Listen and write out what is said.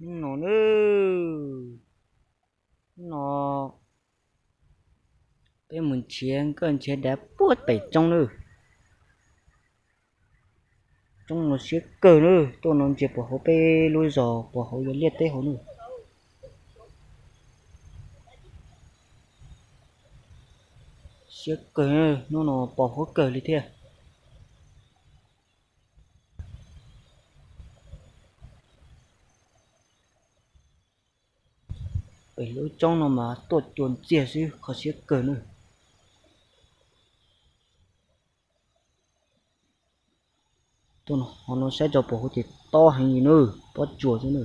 No na, no peb mus nrhiav nkawj nrhiav dav puag pem roob na. Roob no siab kawg na, tuaj no ntsia puas hauv peb lub zos puas hauv yog liaj teb hauv na. Siab kawg, hnub no pos huab kawg li thiab. Pem lub roob no mas tuaj cua ntxiag xwb, kho siab kawg na. Tuaj no saib rau puas huv ces tob heev li na, pob tsuas xwb na.